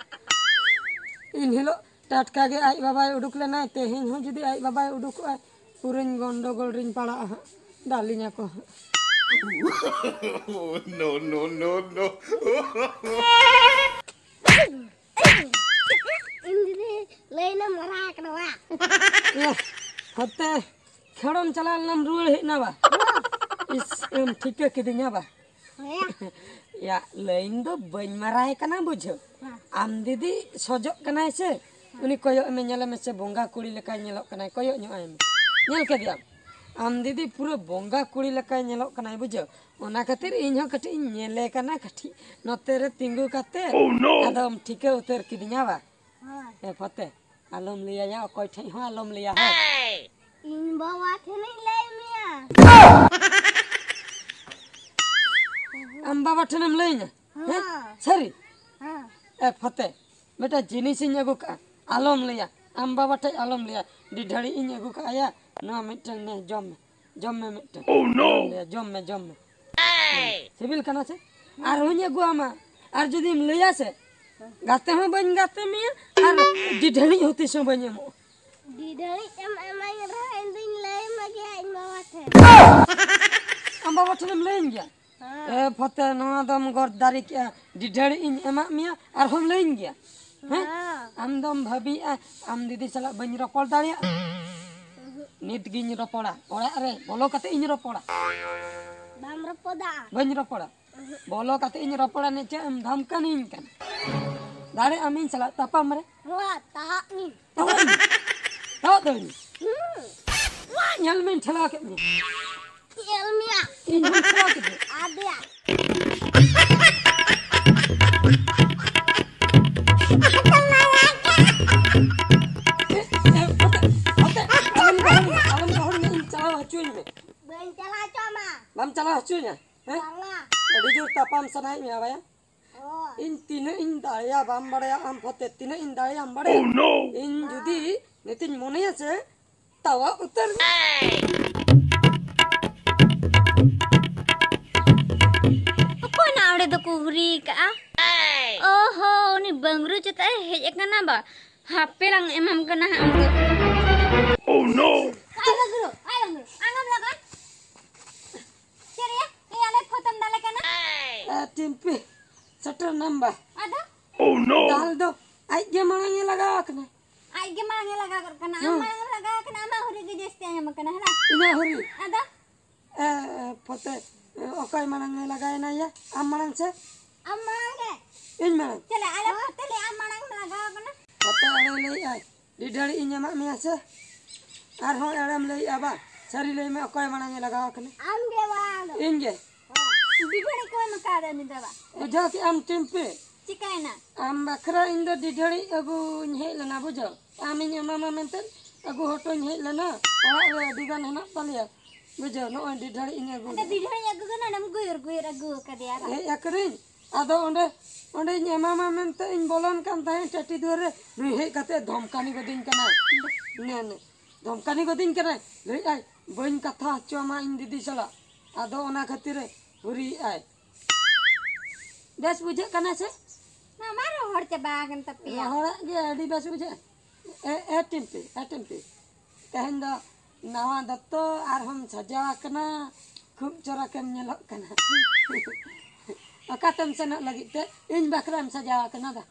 ᱤᱱ ᱦᱤᱞᱳᱜ ᱴᱟᱴᱠᱟ ᱜᱮ ᱟᱡ ᱵᱟᱵᱟᱭ ᱩᱰᱩᱠ ᱞᱮᱱᱟᱭ, ᱛᱮᱦᱮᱧ ᱦᱚᱸ ᱡᱩᱫᱤ ᱟᱡ ᱵᱟᱵᱟᱭ ᱩᱰᱩᱠᱚᱜᱼᱟ, ᱯᱩᱨᱟᱹᱧ ᱜᱚᱱᱰᱚᱜᱳᱞ ᱨᱤᱧ ᱯᱟᱲᱟᱜᱼᱟ ᱦᱟᱸᱜ, ᱫᱟᱞᱤᱧᱟᱠᱚ ᱦᱟᱸᱜ᱾ No, no, no, no. ᱤᱧ ᱫᱤᱫᱤ ᱞᱟᱹᱭ ᱱᱟ ᱢᱟᱨᱟ ᱠᱟᱱᱟ ᱵᱟ᱾ ᱮ, ᱦᱟᱱᱛᱮ ᱠᱷᱮᱲᱚᱢ ᱪᱟᱞᱟᱣ ᱞᱮᱱᱟᱢ ᱨᱩᱣᱟᱹᱲ ᱦᱮᱡ ᱮᱱᱟ ᱵᱟ? ᱤᱥ, ᱮᱢ ᱴᱷᱤᱠᱟᱹ ᱠᱤᱫᱤᱧᱟ ᱵᱟ? ᱦᱮᱸ᱾ ᱭᱟ, ᱞᱟᱹᱭᱤᱱ ᱫᱚ ᱵᱟᱹᱧ ᱢᱟᱨᱟᱭ ᱠᱟᱱᱟ ᱵᱩᱡᱷᱟᱹᱣ᱾ ᱦᱮᱸ᱾ ᱟᱢ ᱫᱤᱫᱤ ᱥᱚᱡᱚᱜ ᱠᱟᱱᱟᱭ ᱥᱮ, ᱩᱱᱤ ᱠᱚᱭᱚᱜ ᱢᱮ, ᱧᱮᱞᱮ ᱢᱮᱥᱮ, ᱵᱚᱸᱜᱟ ᱠᱩᱲᱤ ᱞᱮᱠᱟᱭ ᱧᱮᱞᱚᱜ ᱠᱟᱱᱟᱭ, ᱠᱚᱭᱚᱜ ᱧᱚᱜ ᱟᱭ ᱢᱮ᱾ ᱧᱮᱞ ᱠᱮᱫᱮᱭᱟᱢ? ᱟᱢ ᱫᱤᱫᱤ ᱯᱩᱨᱟᱹ ᱵᱚᱸᱜᱟ ᱠᱩᱲᱤ ᱞᱮᱠᱟᱭ ᱧᱮᱞᱚᱜ ᱠᱟᱱᱟᱭ ᱵᱩᱡᱷᱟᱹᱣ᱾ ᱚᱱᱟ ᱠᱷᱟᱹᱛᱤᱨ ᱤᱧ ᱦᱚᱸ ᱠᱟᱹᱴᱤᱡ ᱤᱧ ᱧᱮᱞᱮ ᱠᱟᱱᱟ, ᱠᱟᱹᱴᱤᱡ ᱱᱚᱛᱮ ᱨᱮ ᱛᱤᱸᱜᱩ ᱠᱟᱛᱮ᱾ ᱟᱫᱚᱢ ᱴᱷᱤᱠᱟᱹ ᱩᱛᱟᱹᱨ ᱠᱤᱫᱤᱧᱟ ᱵᱟ? ᱦᱳᱭ᱾ ᱮ ᱯᱷᱚᱛᱮ, ᱟᱞᱚᱢ ᱞᱟᱹᱭᱟᱭᱟ ᱚᱠᱚᱭ ᱴᱷᱮᱡ ᱦᱚᱸ ᱟᱞᱚᱢ ᱞᱟᱹᱭᱟ, ᱦᱳᱭ᱾ ᱤᱧ ᱵᱟᱵᱟ ᱴᱷᱮᱱᱤᱧ ᱞᱟᱹᱭ ᱢᱮᱭᱟ᱾ ᱟᱢ ᱵᱟᱵᱟ ᱴᱷᱮᱱᱮᱢ ᱞᱟᱹᱭᱟᱹᱧᱟ? ᱦᱮᱸ? ᱦᱮᱸ᱾ ᱥᱟᱹᱨᱤ? ᱦᱮᱸ᱾ ᱮ ᱯᱷᱚᱛᱮ, ᱢᱤᱫᱴᱟᱝ ᱡᱤᱱᱤᱥᱤᱧ ᱟᱹᱜᱩ ᱠᱟᱜᱼᱟ, ᱟᱞᱚᱢ ᱞᱟᱹᱭᱟ᱾ ᱟᱢ ᱵᱟᱵᱟ ᱴᱷᱮᱡ ᱟᱞᱚᱢ ᱞᱟᱹᱭᱟ᱾ ᱰᱤᱰᱷᱟᱹᱲᱤ ᱤᱧ ᱟᱹᱜᱩ ᱠᱟᱜᱼᱟ ᱭᱟ, ᱱᱚᱣᱟ ᱢᱤᱫᱴᱟᱝ ᱱᱮ, ᱡᱚᱢ ᱢᱮ, ᱡᱚᱢ ᱢᱮ ᱢᱤᱫᱴᱟᱝ᱾ ᱟᱞᱚᱢ ᱞᱟᱹᱭᱟ, ᱡᱚᱢ ᱢᱮ, ᱡᱚᱢ ᱢᱮ᱾ ᱥᱤᱵᱤᱞ ᱠᱟᱱᱟ ᱥᱮ? ᱟᱨᱦᱚᱸᱧ ᱟᱹᱜᱩ ᱟᱢᱟ᱾ ᱟᱨ ᱡᱩᱫᱤᱢ ᱞᱟᱹᱭᱟ ᱥᱮ, ᱜᱟᱛᱮ ᱦᱚᱸ ᱵᱟᱹᱧ ᱜᱟᱛᱮ ᱢᱮᱭᱟ, ᱟᱨ ᱰᱤᱰᱷᱟᱹᱲᱤ ᱦᱚᱸ ᱛᱤᱥ ᱦᱚᱸ ᱵᱟᱹᱧ ᱮᱢᱚᱜᱼᱟ᱾ ᱰᱤᱰᱷᱟᱹᱲᱤ ᱮᱢ ᱮᱢᱟᱹᱧ ᱨᱮᱦᱚᱸ ᱤᱧ ᱫᱩᱧ ᱞᱟᱹᱭ ᱢᱮ ᱜᱮᱭᱟ ᱤᱧ ᱵᱟᱵᱟ ᱴᱷᱮᱱ᱾ ᱟᱢ ᱵᱟᱵᱟ ᱴᱷᱮᱱᱮᱢ ᱞᱟᱹᱭᱟᱹᱧ ᱜᱮᱭᱟ? ᱦᱮᱸ᱾ ᱮ ᱯᱷᱚᱛᱮ, ᱱᱚᱣᱟ ᱫᱚᱢ ᱜᱚᱨ ᱫᱟᱨᱮ ᱠᱮᱜᱼᱟ, ᱰᱤᱰᱷᱟᱹᱲᱤ ᱤᱧ ᱮᱢᱟᱜ ᱢᱮᱭᱟ, ᱟᱨᱦᱚᱸᱢ ᱞᱟᱹᱭᱟᱹᱧ ᱜᱮᱭᱟ? ᱦᱮᱸ? ᱦᱮᱸ᱾ ᱟᱢ ᱫᱚᱢ ᱵᱷᱟᱹᱵᱤᱭᱮᱜᱼᱟ, ᱟᱢ ᱫᱤᱫᱤ ᱥᱟᱞᱟᱜ ᱵᱟᱹᱧ ᱨᱚᱯᱚᱲ ᱫᱟᱲᱮᱭᱟᱜᱼᱟ? ᱱᱤᱛ ᱜᱤᱧ ᱨᱚᱯᱚᱲᱟ, ᱚᱲᱟᱜ ᱨᱮ ᱵᱚᱞᱚ ᱠᱟᱛᱮ ᱤᱧ ᱨᱚᱯᱚᱲᱟ᱾ ᱵᱟᱢ ᱨᱚᱯᱚᱫᱟ᱾ ᱵᱟᱹᱧ ᱨᱚᱯᱚᱲᱟ᱾ ᱵᱚᱞᱚ ᱠᱟᱛᱮ ᱤᱧ ᱨᱚᱯᱚᱲᱟ, ᱱᱤᱪᱮ ᱮᱢ ᱫᱷᱟᱢᱠᱟᱱᱤᱧ ᱠᱟᱱᱟ᱾ ᱫᱟᱲᱮ ᱟᱢᱤᱧ ᱥᱟᱞᱟᱜ ᱛᱟᱯᱟᱢ ᱨᱮ᱾ ᱱᱚᱣᱟ ᱛᱟᱦᱟᱜ ᱱᱤᱧ᱾ ᱛᱟᱯᱟᱢ ᱨᱮ᱾ ᱛᱟᱯᱟᱢ ᱨᱮ᱾ ᱦᱩᱸ᱾ ᱧᱮᱞ ᱢᱮᱧ ᱴᱷᱮᱞᱟᱣ ᱠᱮᱫ ᱢᱮᱭᱟ᱾ ᱧᱮᱞ ᱢᱮᱭᱟ᱾ ᱤᱧ ᱦᱚᱸᱧ ᱴᱷᱮᱞᱟᱣ ᱠᱮᱫ ᱢᱮᱭᱟ᱾ ᱟᱫᱮᱭᱟ᱾ ᱮ, ᱮ, ᱯᱷᱚᱛᱮ, ᱯᱷᱚᱛᱮ, ᱟᱞᱚᱢ ᱜᱚᱦᱚᱲ ᱢᱮ, ᱟᱞᱚᱢ ᱜᱚᱦᱚᱲ ᱢᱮ, ᱤᱧ ᱪᱟᱞᱟᱣ ᱦᱚᱪᱚᱧ ᱢᱮ᱾ ᱵᱟᱹᱧ ᱪᱟᱞᱟᱣ ᱦᱚᱪᱚ ᱟᱢᱟ᱾ ᱵᱟᱢ ᱪᱟᱞᱟᱣ ᱦᱚᱪᱚᱧᱟ? ᱦᱮᱸ? ᱵᱟᱝᱟ᱾ ᱟᱹᱰᱤ ᱡᱳᱨ ᱛᱟᱯᱟᱢ ᱥᱟᱱᱟᱭᱮᱫ ᱢᱮᱭᱟ ᱵᱟᱭᱟ? ᱤᱧ ᱛᱤᱱᱟᱹᱜ ᱤᱧ ᱫᱟᱲᱮᱭᱟ ᱵᱟᱢ ᱵᱟᱲᱟᱭᱟ ᱟᱢ ᱯᱷᱚᱛᱮ, ᱛᱤᱱᱟᱹᱜ ᱤᱧ ᱫᱟᱲᱮᱭᱟᱢ ᱵᱟᱲᱟᱭᱟ? ᱤᱧ ᱡᱩᱫᱤ ᱱᱤᱛᱤᱧ ᱢᱚᱱᱮᱭᱟ ᱥᱮ, ᱛᱟᱣᱟ ᱩᱛᱟᱹᱨ᱾ ᱚᱠᱚᱭ ᱱᱟ ᱚᱸᱰᱮ ᱫᱚᱠᱚ ᱦᱩᱨᱤ ᱠᱟᱜᱼᱟ? ᱚᱦᱚ, ᱩᱱᱤ ᱵᱟᱝᱨᱩ ᱪᱮᱛᱟᱜ ᱮ ᱦᱮᱡ ᱟᱠᱟᱱᱟ ᱵᱟ᱾ ᱦᱟᱯᱮ ᱞᱟᱝ ᱮᱢᱟᱢ ᱠᱟᱱᱟ ᱦᱟᱸᱜ ᱟᱢ ᱫᱚ᱾ ᱟᱭ ᱵᱟᱝᱨᱩ, ᱟᱭ ᱵᱟᱝᱨᱩ, ᱟᱢᱮᱢ ᱞᱟᱜᱟ᱾ ᱪᱮᱫ ᱨᱮᱭᱟ? ᱤᱧ ᱟᱞᱮ ᱯᱷᱚᱛᱮᱢ ᱫᱟᱞᱮ ᱠᱟᱱᱟ? ᱮ, ᱴᱤᱢᱯᱤ, ᱥᱮᱴᱮᱨ ᱱᱟᱢ ᱵᱟ᱾ ᱟᱫᱚ? ᱫᱟᱞ ᱫᱚ ᱟᱡ ᱜᱮ ᱢᱟᱲᱟᱝ ᱮ ᱞᱟᱜᱟᱣ ᱟᱠᱟᱱᱟ᱾ ᱟᱡ ᱜᱮ ᱢᱟᱲᱟᱝ ᱮ ᱞᱟᱜᱟᱣ ᱜᱚᱫ ᱠᱟᱱᱟ᱾ ᱟᱢ ᱦᱩᱸ᱾ ᱢᱟᱲᱟᱝ ᱮᱢ ᱞᱟᱜᱟᱣ ᱠᱟᱱᱟ, ᱟᱢᱟᱜ ᱦᱩᱨᱤ ᱜᱮ ᱡᱟᱹᱥᱛᱤ ᱟᱸᱡᱚᱢ ᱟᱠᱟᱱᱟ, ᱦᱮᱸ ᱵᱟᱝ? ᱤᱧᱟᱹᱜ ᱦᱩᱨᱤ? ᱟᱫᱚ? ᱮ, ᱮ, ᱯᱷᱚᱛᱮ, ᱮ, ᱚᱠᱚᱭ ᱢᱟᱲᱟᱝ ᱮ ᱞᱟᱜᱟᱣᱮᱱᱟ ᱭᱟ? ᱟᱢ ᱢᱟᱲᱟᱝ ᱥᱮ? ᱟᱢ ᱢᱟᱲᱟᱝ ᱜᱮ᱾ ᱤᱧ ᱢᱟᱲᱟᱝ? ᱪᱮᱞᱮ, ᱟᱞᱮ ᱯᱷᱚᱛᱮ ᱞᱮ ᱟᱢ ᱢᱟᱲᱟᱝ ᱮᱢ ᱞᱟᱜᱟᱣ ᱠᱟᱱᱟ᱾ ᱯᱷᱚᱛᱮ ᱮᱲᱮ ᱞᱟᱹᱭᱮᱜᱼᱟᱭ, ᱰᱤᱰᱷᱟᱹᱲᱤ ᱤᱧ ᱮᱢᱟᱜ ᱢᱮᱭᱟ ᱥᱮ? ᱟᱨᱦᱚᱸ ᱮᱲᱮᱢ ᱞᱟᱹᱭᱮᱜᱼᱟ ᱵᱟ? ᱥᱟᱹᱨᱤ ᱞᱟᱹᱭ ᱢᱮ, ᱚᱠᱚᱭ ᱢᱟᱲᱟᱝ ᱮ ᱞᱟᱜᱟᱣ ᱠᱟᱱᱟ? ᱟᱢ ᱜᱮ ᱢᱟᱲᱟᱝ ᱫᱚ᱾ ᱤᱧ ᱜᱮ? ᱦᱮᱸ᱾ ᱰᱤᱰᱷᱟᱹᱲᱤ ᱠᱚ ᱮᱢ ᱟᱠᱟᱫᱟ ᱩᱱᱤ ᱫᱚ ᱵᱟ? ᱵᱩᱡᱷᱟᱹᱣ ᱠᱮᱜ ᱟᱢ ᱴᱤᱢᱯᱤ? ᱪᱤᱠᱟᱭᱮᱱᱟ? ᱟᱢ ᱵᱟᱠᱷᱨᱟ ᱤᱧ ᱫᱚ ᱰᱤᱰᱷᱟᱹᱲᱤ ᱟᱹᱜᱩᱧ ᱦᱮᱡ ᱞᱮᱱᱟ, ᱵᱩᱡᱷᱟᱹᱣ᱾ ᱟᱢᱤᱧ ᱮᱢᱟᱢᱟ ᱢᱮᱱᱛᱮ ᱟᱹᱜᱩ ᱦᱚᱴᱚᱧ ᱦᱮᱡ ᱞᱮᱱᱟ᱾ ᱚᱲᱟᱜ ᱨᱮ ᱟᱹᱰᱤ ᱜᱟᱱ ᱦᱮᱱᱟᱜ ᱛᱟᱞᱮᱭᱟ, ᱵᱩᱡᱷᱟᱹᱣ᱾ ᱱᱚᱜᱼᱚᱭ ᱰᱤᱰᱷᱟᱹᱲᱤ ᱤᱧ ᱟᱹᱜᱩ ᱟᱫᱚ ᱞᱮᱫᱟ᱾ ᱰᱤᱰᱷᱟᱹᱲᱤᱧ ᱟᱹᱜᱩ ᱠᱟᱱᱟ, ᱚᱸᱰᱮᱢ ᱜᱩᱭᱩᱨ ᱜᱩᱭᱩᱨ ᱟᱹᱜᱩ ᱟᱠᱟᱫᱮᱭᱟ ᱵᱟ? ᱦᱮᱡ ᱟᱠᱟᱱᱟᱹᱧ, ᱟᱫᱚ ᱚᱸᱰᱮ, ᱚᱸᱰᱮᱧ ᱮᱢᱟᱢᱟ ᱢᱮᱱᱛᱮ ᱤᱧ ᱵᱚᱞᱚᱱ ᱠᱟᱱ ᱛᱟᱦᱮᱸᱫ ᱴᱟᱹᱴᱤ ᱫᱩᱣᱟᱹᱨ ᱨᱮ, ᱱᱩᱭ ᱦᱮᱡ ᱠᱟᱛᱮ ᱫᱷᱚᱢᱠᱟᱱᱤ ᱜᱚᱫᱤᱧ ᱠᱟᱱᱟᱭ᱾ ᱱᱮ, ᱱᱮ, ᱫᱷᱚᱢᱠᱟᱱᱤ ᱜᱚᱫᱤᱧ ᱠᱟᱱᱟᱭ, ᱞᱟᱹᱭᱮᱫᱼᱟᱭ, "ᱵᱟᱹᱧ ᱠᱟᱛᱷᱟ ᱦᱚᱪᱚ ᱟᱢᱟ ᱤᱧ ᱫᱤᱫᱤ ᱥᱟᱞᱟᱜ", ᱟᱫᱚ ᱚᱱᱟ ᱠᱷᱟᱹᱛᱤᱨ ᱮ ᱦᱩᱨᱤᱭᱮᱫᱼᱟᱭ᱾ ᱵᱮᱥ ᱵᱩᱡᱷᱟᱹᱜ ᱠᱟᱱᱟ ᱥᱮ? ᱢᱟᱢᱟ ᱨᱚᱦᱚᱲ ᱪᱟᱵᱟ ᱟᱠᱟᱱ ᱛᱟᱯᱮᱭᱟ᱾ ᱨᱚᱦᱚᱲᱟᱜ ᱜᱮ ᱟᱹᱰᱤ ᱵᱮᱥ ᱵᱩᱡᱷᱟᱹᱜᱼᱟ᱾ ᱮ, ᱮ ᱴᱤᱢᱯᱤ, ᱮ ᱴᱤᱢᱯᱤ, ᱛᱮᱦᱮᱧ ᱫᱚ ᱱᱟᱣᱟ ᱫᱚᱛᱚ ᱟᱨᱦᱚᱸᱢ ᱥᱟᱡᱟᱣ ᱟᱠᱟᱱᱟ, ᱠᱷᱩᱵ ᱪᱚᱨᱚᱠᱮᱢ ᱧᱮᱞᱚᱜ ᱠᱟᱱᱟ᱾ ᱚᱠᱟᱛᱮᱢ ᱥᱮᱱᱚᱜ ᱞᱟᱹᱜᱤᱫ ᱛᱮ? ᱤᱧ ᱵᱟᱠᱷᱨᱟᱢ ᱥᱟᱡᱟᱣ ᱟᱠᱟᱱᱟ ᱫᱟ᱾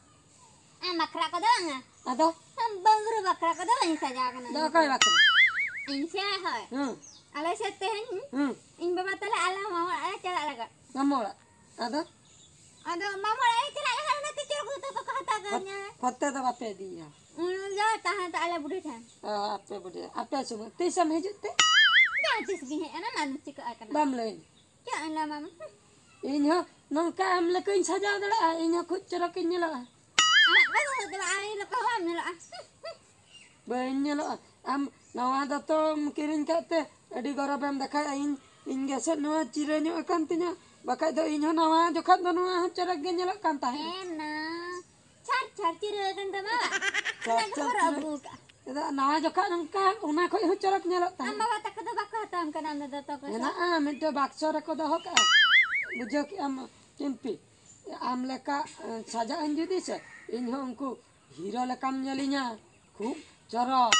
ᱟᱢ ᱵᱟᱠᱷᱨᱟ ᱠᱚᱫᱚ ᱵᱟᱝᱟ᱾ ᱟᱫᱚ? ᱟᱢ ᱵᱟᱝᱨᱩ ᱵᱟᱠᱷᱨᱟ ᱠᱚᱫᱚ ᱵᱟᱹᱧ ᱥᱟᱡᱟᱣ ᱟᱠᱟᱱᱟ᱾ ᱫᱚ ᱚᱠᱚᱭ ᱵᱟᱠᱷᱨᱟ? ᱤᱧ ᱥᱮ ᱦᱳᱭ᱾ ᱦᱩᱸ᱾ ᱟᱞᱮ ᱥᱮᱫ ᱛᱮᱦᱮᱧ ᱦᱩᱸ᱾ ᱤᱧ ᱵᱟᱵᱟ ᱛᱟᱞᱮ ᱟᱞᱮ ᱦᱚᱸ ᱢᱟᱢᱟ ᱚᱲᱟᱜ ᱞᱮ ᱪᱟᱞᱟᱜ ᱞᱟᱹᱜᱤᱫ᱾ ᱢᱟᱢᱟ ᱚᱲᱟᱜ? ᱟᱫᱚ? ᱟᱫᱚ ᱢᱟᱢᱟ ᱚᱲᱟᱜ ᱤᱧ ᱪᱟᱞᱟᱜ ᱞᱟᱹᱜᱤᱫ ᱚᱱᱟᱛᱮ ᱪᱚᱨ ᱠᱚ ᱛᱟᱠᱚ ᱠᱚ ᱦᱟᱛᱟᱣ ᱠᱟᱣᱫᱤᱧᱟ᱾ ᱯᱷᱚᱛᱮ ᱫᱚ ᱵᱟᱯᱮ ᱤᱫᱤᱭᱟ? ᱩᱱ ᱫᱚ ᱛᱟᱦᱮᱸ ᱛᱚ ᱟᱞᱮ ᱵᱩᱰᱷᱤ ᱴᱷᱮᱱ᱾ ᱚ, ᱟᱯᱮ ᱵᱩᱰᱷᱤ, ᱟᱯᱮ ᱥᱩᱢᱩᱝ᱾ ᱛᱤᱥᱮᱢ ᱦᱤᱡᱩᱜ ᱛᱮ? ᱡᱟᱦᱟᱸ ᱛᱤᱥ ᱜᱤᱧ ᱦᱮᱡ ᱮᱱᱟ, ᱢᱟ ᱪᱤᱠᱟᱹᱜ ᱠᱟᱱᱟ? ᱵᱟᱢ ᱞᱟᱹᱭ᱾ ᱪᱮᱫ ᱮᱱᱟ ᱢᱟᱢᱟ? ᱤᱧ ᱦᱚᱸ ᱱᱚᱝᱠᱟ ᱟᱢ ᱞᱮᱠᱟᱧ ᱥᱟᱡᱟᱣ ᱫᱟᱲᱮᱭᱟᱜᱼᱟ, ᱤᱧ ᱦᱚᱸ ᱠᱷᱩᱵ ᱪᱚᱨᱚᱠᱤᱧ ᱧᱮᱞᱚᱜᱼᱟ᱾ ᱟᱢᱟᱜ ᱵᱟᱹᱦᱩ ᱫᱚ ᱟᱨ ᱤᱧ ᱞᱮᱠᱟ ᱵᱟᱢ ᱧᱮᱞᱚᱜᱼᱟ᱾ ᱵᱟᱹᱧ ᱧᱮᱞᱚᱜᱼᱟ᱾ ᱟᱢ ᱱᱟᱣᱟ ᱫᱚᱛᱚᱢ ᱠᱤᱨᱤᱧ ᱠᱟᱜ ᱛᱮ ᱟᱹᱰᱤ ᱜᱚᱨᱚᱵᱮᱢ ᱫᱮᱠᱷᱟᱭᱟ᱾ ᱤᱧ, ᱤᱧ ᱜᱮᱥᱮ ᱱᱚᱣᱟ ᱪᱤᱨᱟᱹ ᱧᱚᱜ ᱟᱠᱟᱱ ᱛᱤᱧᱟ᱾ ᱵᱟᱠᱷᱟᱡ ᱫᱚ ᱤᱧ ᱦᱚᱸ ᱱᱟᱣᱟ ᱡᱚᱠᱷᱟᱜ ᱫᱚ ᱱᱚᱣᱟ ᱦᱚᱸ ᱪᱚᱨᱚᱠ ᱜᱮ ᱧᱮᱞᱚᱜ ᱠᱟᱱ ᱛᱟᱦᱮᱸᱫ᱾ ᱮᱢ ᱱᱟ, ᱪᱷᱟᱨ ᱪᱷᱟᱨ ᱪᱤᱨᱟᱹ ᱟᱠᱟᱱ ᱛᱟᱢᱟ᱾ ᱪᱷᱟᱨ ᱚᱱᱟ ᱜᱮ ᱪᱷᱟᱨ ᱦᱚᱨᱚᱜ ᱪᱤᱨᱟᱹ᱾ ᱟᱹᱜᱩ ᱠᱟᱜᱼᱟ᱾ ᱪᱮᱫᱟᱜ ᱱᱟᱣᱟ ᱡᱚᱠᱷᱟᱜ ᱱᱚᱝᱠᱟ ᱚᱱᱟ ᱠᱷᱚᱡ ᱦᱚᱸ ᱪᱚᱨᱚᱠ ᱧᱮᱞᱚᱜ ᱟᱢ ᱛᱟᱦᱮᱸᱫ᱾ ᱵᱟᱵᱟ ᱛᱟᱠᱚ ᱫᱚ ᱵᱟᱠᱚ ᱦᱟᱛᱟᱣ ᱟᱢ ᱠᱟᱱᱟ ᱚᱱᱟ ᱫᱚᱛᱚ ᱠᱚ? ᱢᱮᱱᱟᱜᱼᱟ, ᱢᱤᱫᱴᱮᱡ ᱵᱟᱠᱥᱚ ᱨᱮᱠᱚ ᱫᱚᱦᱚ ᱠᱟᱜᱼᱟ᱾ ᱵᱩᱡᱷᱟᱹᱣ ᱠᱮᱜᱼᱟᱢ ᱴᱤᱢᱯᱤ? ᱟᱢ ᱞᱮᱠᱟ, ᱮ, ᱥᱟᱡᱟᱜ ᱟᱹᱧ ᱡᱩᱫᱤ ᱥᱮ, ᱤᱧ ᱦᱚᱸ ᱩᱱᱠᱩ ᱦᱤᱨᱳ ᱞᱮᱠᱟᱢ ᱧᱮᱞᱤᱧᱟ᱾ ᱠᱷᱩᱵ ᱪᱚᱨᱚᱠ᱾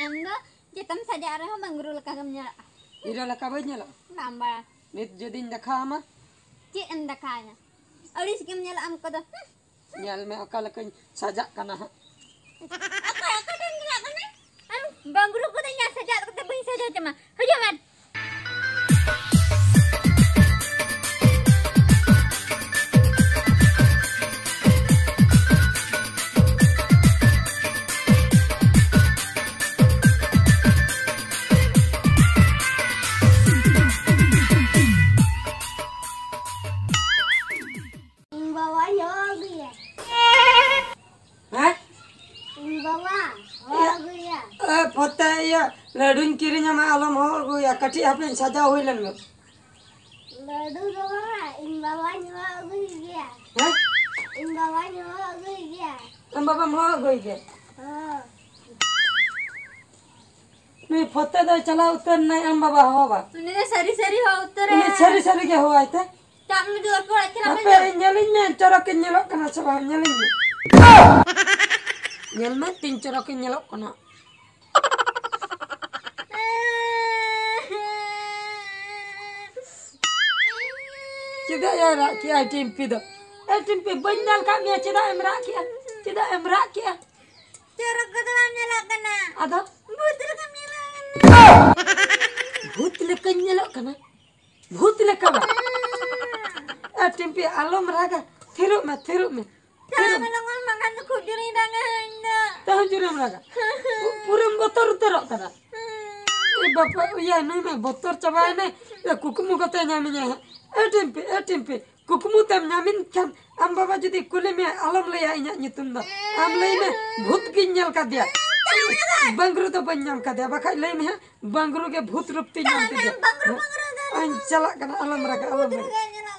ᱟᱢ ᱫᱚ ᱡᱚᱛᱚᱢ ᱥᱟᱡᱟᱜ ᱨᱮᱦᱚᱸ ᱵᱟᱝᱨᱩ ᱞᱮᱠᱟ ᱜᱮᱢ ᱧᱮᱞᱚᱜᱼᱟ᱾ ᱦᱤᱨᱳ ᱞᱮᱠᱟ ᱵᱟᱹᱧ ᱧᱮᱞᱚᱜᱼᱟ? ᱵᱟᱝ ᱵᱟ᱾ ᱱᱤᱛ ᱡᱩᱫᱤᱧ ᱫᱮᱠᱷᱟᱣ ᱟᱢᱟ᱾ ᱪᱮᱫ ᱮᱢ ᱫᱮᱠᱷᱟᱣ ᱟᱹᱧᱟ? ᱟᱹᱲᱤᱥ ᱜᱮᱢ ᱧᱮᱞᱚᱜᱼᱟ ᱟᱢ ᱠᱚᱫᱚ᱾ ᱦᱩᱸ᱾ ᱧᱮᱞ ᱢᱮ ᱚᱠᱟ ᱞᱮᱠᱟᱧ ᱥᱟᱡᱟᱜ ᱠᱟᱱᱟ ᱦᱟᱸᱜ᱾ ᱚᱠᱚᱭ, ᱚᱠᱚᱭ ᱴᱷᱮᱱ ᱪᱟᱞᱟᱜ ᱠᱟᱱᱟ? ᱟᱢ ᱵᱟᱝᱨᱩ ᱠᱚᱫᱚ ᱤᱧᱟᱹᱜ ᱥᱟᱡᱟᱜ ᱠᱟᱛᱮ ᱵᱟᱹᱧ ᱥᱟᱡᱟᱣ ᱦᱚᱪᱚ ᱟᱢᱟ᱾ ᱦᱤᱡᱩᱜ ᱢᱮ᱾ ᱤᱧ ᱵᱟᱵᱟᱧ ᱦᱚᱦᱚ ᱟᱹᱜᱩᱭᱟ᱾ ᱦᱮᱸ? ᱤᱧ ᱵᱟᱵᱟ ᱦᱚᱦᱚ ᱟᱹᱜᱩᱭᱟ᱾ ᱮ, ᱯᱷᱚᱛᱮ, ᱤᱭᱟᱹ, ᱞᱟᱹᱰᱩᱧ ᱠᱤᱨᱤᱧ ᱟᱢᱟ, ᱟᱞᱚᱢ ᱦᱚᱦᱚ ᱟᱹᱜᱩᱭᱟ᱾ ᱠᱟᱹᱴᱤᱡ ᱦᱟᱯᱮᱧ ᱥᱟᱡᱟᱣ ᱦᱩᱭ ᱞᱮᱱ ᱜᱮ᱾ ᱞᱟᱹᱰᱩ ᱫᱚ ᱵᱟᱵᱟ, ᱤᱧ ᱵᱟᱵᱟᱧ ᱦᱚᱦᱚ ᱟᱹᱜᱩᱭ ᱜᱮᱭᱟ᱾ ᱦᱮᱸ? ᱤᱧ ᱵᱟᱵᱟᱧ ᱦᱚᱦᱚ ᱟᱹᱜᱩᱭ ᱜᱮᱭᱟ᱾ ᱟᱢ ᱵᱟᱵᱟᱢ ᱦᱚᱦᱚ ᱟᱹᱜᱩᱭ ᱜᱮᱭᱟ? ᱦᱚᱸ᱾ ᱱᱩᱭ ᱯᱷᱚᱛᱮ ᱫᱚᱭ ᱪᱟᱞᱟᱣ ᱩᱛᱟᱹᱨ ᱱᱟᱭ, ᱟᱢ ᱵᱟᱵᱟ ᱦᱚᱦᱚ ᱵᱟ᱾ ᱩᱱᱤ ᱫᱚ ᱥᱟᱹᱨᱤ ᱥᱟᱹᱨᱤ ᱦᱚᱦᱚ ᱩᱛᱟᱹᱨᱟᱭ᱾ ᱩᱱᱤ ᱥᱟᱹᱨᱤ ᱥᱟᱹᱨᱤ ᱜᱮ ᱦᱚᱦᱚᱣᱟᱭ ᱛᱮ᱾ ᱪᱟᱜ ᱢᱮ ᱫᱩ, ᱟᱯᱮ ᱚᱲᱟᱜ ᱪᱟᱞᱟᱜ ᱢᱮ ᱦᱟᱯᱮ, ᱫᱩ᱾ ᱤᱧ ᱧᱮᱞᱤᱧ ᱢᱮ, ᱪᱚᱨᱚᱠᱤᱧ ᱧᱮᱞᱚᱜ ᱠᱟᱱᱟ ᱥᱮ ᱵᱟᱝ, ᱧᱮᱞᱤᱧ ᱢᱮ᱾ ᱧᱮᱞ ᱢᱮ, ᱛᱤᱱ ᱪᱚᱨᱚᱠᱤᱧ ᱧᱮᱞᱚᱜ ᱠᱟᱱᱟ᱾ ᱪᱮᱫᱟᱜ ᱭᱟ ᱨᱟᱜ ᱠᱮᱜᱼᱟᱭ ᱴᱤᱢᱯᱤ ᱫᱚ? ᱮ ᱴᱤᱢᱯᱤ, ᱵᱟᱹᱧ ᱧᱮᱞ ᱠᱟᱜ ᱢᱮᱭᱟ, ᱪᱮᱫᱟᱜ ᱮᱢ ᱨᱟᱜ ᱠᱮᱜᱼᱟ? ᱪᱮᱫᱟᱜ ᱮᱢ ᱨᱟᱜ ᱠᱮᱜᱼᱟ? ᱪᱚᱨᱚᱠ ᱠᱚᱫᱚ ᱵᱟᱢ ᱧᱮᱞᱚᱜ ᱠᱟᱱᱟ᱾ ᱟᱫᱚ? ᱵᱷᱩᱛ ᱞᱮᱠᱟᱢ ᱧᱮᱞᱚᱜ ᱠᱟᱱᱟ᱾ ᱵᱷᱩᱛ ᱞᱮᱠᱟᱧ ᱧᱮᱞᱚᱜ ᱠᱟᱱᱟ? ᱵᱷᱩᱛ ᱞᱮᱠᱟ ᱵᱟ? ᱮ ᱴᱤᱢᱯᱤ, ᱟᱞᱚᱢ ᱨᱟᱜᱟ᱾ ᱛᱷᱤᱨᱚᱜ ᱢᱮ, ᱛᱷᱤᱨᱚᱜ ᱢᱮ᱾ ᱛᱷᱤᱨᱚᱜ ᱢᱮ᱾ ᱛᱟᱦᱚᱸ ᱡᱳᱨᱮᱢ ᱨᱟᱜᱟ᱾ ᱯᱩ-, ᱯᱩᱨᱟᱹᱢ ᱵᱚᱛᱚᱨ ᱩᱛᱟᱹᱨᱚᱜ ᱠᱟᱱᱟ᱾ ᱮ ᱵᱟᱯᱟ, ᱤᱭᱟᱹ, ᱱᱩᱭ ᱢᱟ ᱵᱚᱛᱚᱨ ᱪᱟᱵᱟᱭᱮᱱᱟᱭ᱾ ᱮ ᱠᱩᱠᱢᱩ ᱠᱟᱛᱮ ᱧᱟᱢᱤᱧᱟᱭ ᱦᱟᱸᱜ᱾ ᱮ ᱴᱤᱢᱯᱤ, ᱮ ᱴᱤᱢᱯᱤ, ᱠᱩᱠᱢᱩ ᱛᱮᱢ ᱧᱟᱢᱤᱧ ᱠᱷᱟᱱ ᱟᱢ ᱵᱟᱵᱟ ᱡᱩᱫᱤ ᱠᱩᱞᱤ ᱢᱮᱭᱟ, ᱟᱞᱚᱢ ᱞᱟᱹᱭᱟ ᱤᱧᱟᱹᱜ ᱧᱩᱛᱩᱢ ᱫᱚ᱾ ᱟᱢ ᱞᱟᱹᱭ ᱢᱮ, ᱵᱷᱩᱛ ᱜᱤᱧ ᱧᱮᱞ ᱠᱟᱫᱮᱭᱟ᱾ ᱵᱟᱝᱨᱩ ᱫᱚ ᱵᱟᱹᱧ ᱧᱟᱢ ᱠᱟᱫᱮᱭᱟ, ᱵᱟᱠᱷᱟᱡ ᱞᱟᱹᱭ ᱢᱮ ᱦᱟᱸᱜ, ᱵᱟᱝᱨᱩ ᱜᱮ ᱵᱷᱩᱛ ᱨᱩᱯ ᱛᱤᱧ ᱧᱟᱢ ᱠᱮᱫᱮᱭᱟ᱾ ᱟᱧ ᱪᱟᱞᱟᱜ ᱠᱟᱱᱟ, ᱟᱞᱚᱢ ᱨᱟᱜᱟ, ᱟᱞᱚᱢ ᱨᱟᱜᱟ᱾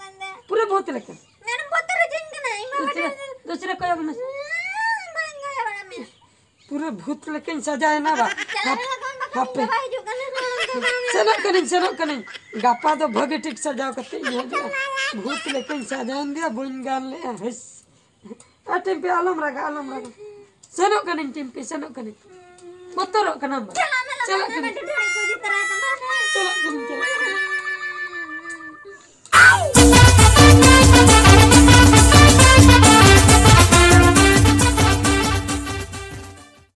ᱯᱩᱨᱟᱹ ᱵᱷᱩᱛ ᱞᱮᱠᱟ᱾ ᱢᱮᱰᱟᱢ ᱵᱚᱛᱚᱨ ᱦᱚᱪᱚᱧ ᱠᱟᱱᱟ, ᱤᱧ ᱢᱟ ᱫᱩᱥᱨᱟ ᱫᱩᱥᱨᱟ ᱠᱚᱭᱚᱜ ᱢᱮ᱾ ᱵᱟᱹᱧ ᱜᱚᱡ ᱵᱟᱲᱟ ᱢᱮᱭᱟ᱾ ᱯᱩᱨᱟᱹ ᱵᱷᱩᱛ ᱞᱮᱠᱟᱧ ᱥᱟᱡᱟᱣᱮᱱᱟ ᱵᱟ᱾ ᱪᱟᱞᱟᱜ ᱨᱮᱦᱚᱸ ᱵᱟᱠᱚ ᱦᱟᱯᱮ᱾ ᱵᱟᱭ ᱦᱤᱡᱩᱜ ᱠᱟᱱᱟ᱾ ᱥᱮᱱᱚᱜ ᱠᱟᱹᱱᱟᱹᱧ, ᱥᱮᱱᱚᱜ ᱠᱟᱹᱱᱟᱹᱧ᱾ ᱜᱟᱯᱟ ᱫᱚ ᱵᱷᱟᱹᱜᱤ ᱴᱷᱤᱠ ᱥᱟᱡᱟᱣ ᱠᱟᱛᱮ ᱤᱧ ᱦᱤᱡᱩᱜᱼᱟ᱾ ᱵᱷᱩᱛ ᱞᱮᱠᱟᱧ ᱥᱟᱡᱟᱣᱮᱱ ᱜᱮᱭᱟ, ᱵᱟᱹᱧ ᱜᱟᱱ ᱞᱮᱜᱼᱟ᱾ ᱦᱮᱥ᱾ ᱟᱨ ᱴᱤᱢᱯᱤ, ᱟᱞᱚᱢ ᱨᱟᱜᱟ, ᱟᱞᱚᱢ ᱨᱟᱜᱟ᱾ ᱥᱮᱱᱚᱜ ᱠᱟᱹᱱᱟᱹᱧ ᱴᱤᱢᱯᱤ, ᱥᱮᱱᱚᱜ ᱠᱟᱹᱱᱟᱹᱧ᱾ ᱵᱚᱛᱚᱨᱚᱜ ᱠᱟᱱᱟᱢ ᱵᱟ? ᱪᱟᱞᱟᱜ ᱠᱟᱹᱱᱟᱹᱧ᱾ ᱰᱷᱚᱲ ᱠᱚ ᱤᱫᱤ ᱛᱚᱨᱟᱭ ᱛᱟᱢᱟ᱾ ᱪᱟᱞᱟᱜ ᱠᱟᱹᱱᱟᱹᱧ, ᱪᱟᱞᱟᱜ ᱠᱟᱹᱱᱟᱹᱧ᱾